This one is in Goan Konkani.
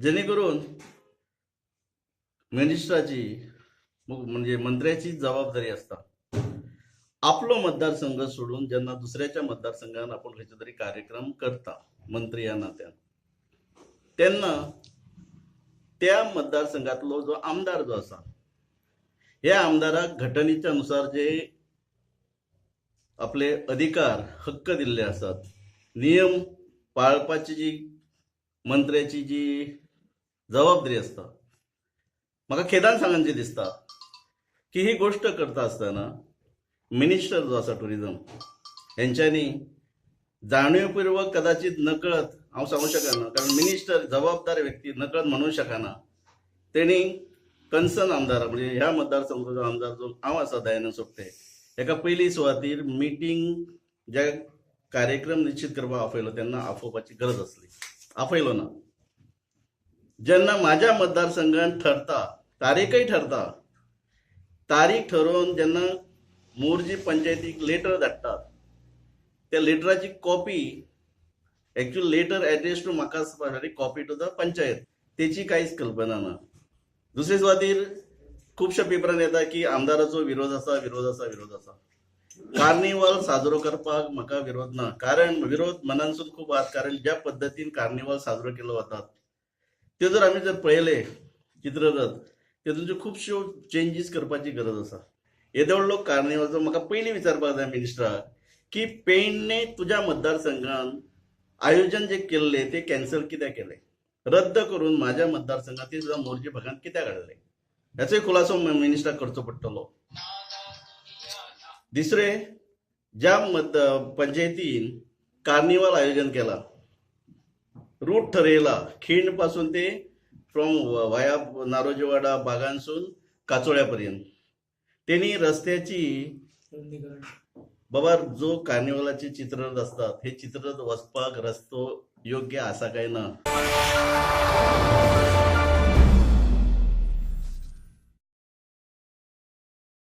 जेणे करून मिनिस्टराची म्हणजे मंत्र्याची जबाबदारी आसता आपलो मतदारसंघ सोडून जेन्ना दुसऱ्याच्या मतदारसंघान आपूण खंयचो तरी कार्यक्रम करता मंत्री ह्या नात्यान, तेन्ना त्या मतदारसंघातलो जो आमदार जो आसा ह्या आमदाराक घटनेच्या अनुसार जे आपले अधिकार हक्क दिल्ले आसात, नियम पाळपाची जी मंत्र्याची जी जबाबदारी आसता, म्हाका खेदान सांगचें दिसता की ही गोश्ट करता आसतना मिनिस्टर जो आसा टुरिजम हेंच्यांनी जाणीवपूर्वक कदाचित नकळत, हांव सांगूंक शकना कारण मिनिस्टर जबाबदार व्यक्ती नकळत म्हणूंक शकना, तेणी कन्सर्न आमदार म्हणजे ह्या मतदारसंघाचो आमदार जो हांव आसा दयानंद सोपटे हेका पयली सुवातीर मिटींग ज्या कार्यक्रम निश्चित करपाक आपयलो तेन्ना आफोवपाची गरज आसली, आपयलो ना. जेन्ना म्हाज्या मतदारसंघान ठरता तारीखय ठरता, तारीख ठरोवन जेन्ना मोरजी पंचायतीक लेटर धाडटात त्या लेटराची copy actual letter address to म्हाका आसपा कॉपी टू the panchayat, तेची कांयच कल्पना ना. दुसरे सुवातीर खुबश्या पेपरान येता की आमदाराचो विरोध आसा, विरोध आसा, विरोध आसा. कार्निवाल साजरो करपाक म्हाका विरोध ना, कारण विरोध मनानसून खूब आसा, कारण ज्या पद्दतीन कार्निवाल साजरो केलो वतात त्यो जर आमी जर पळयले चित्ररथ तेतून खुबश्यो चेंजीस करपाची गरज आसा. येदो व्हडलो कार्निवालचो म्हाका पयलीं विचारपाक जाय मिनिस्टराक की पेडणे तुज्या मतदारसंघान आयोजन जे केल्लें तें कॅन्सल कित्याक केलें, रद्द करून म्हाज्या मतदारसंघात ती सुद्दां मोरजी भागांत कित्याक हाडलें, हाचोय खुलासो मिनिस्टराक करचो पडटलो. दुसरें, ज्या पंचायतीन कार्निवाल आयोजन केला, रूट ठरयला खिंड पासून ते फ्रॉम वाया नारोजीवाडा बागांसून काचोळ्या पर्यंत, तेणी रस्त्याची बाबा जो कार्निवालाचे चित्ररथ असतात हे चित्ररथ वचपाक रस्तो योग्य आसा काय ना.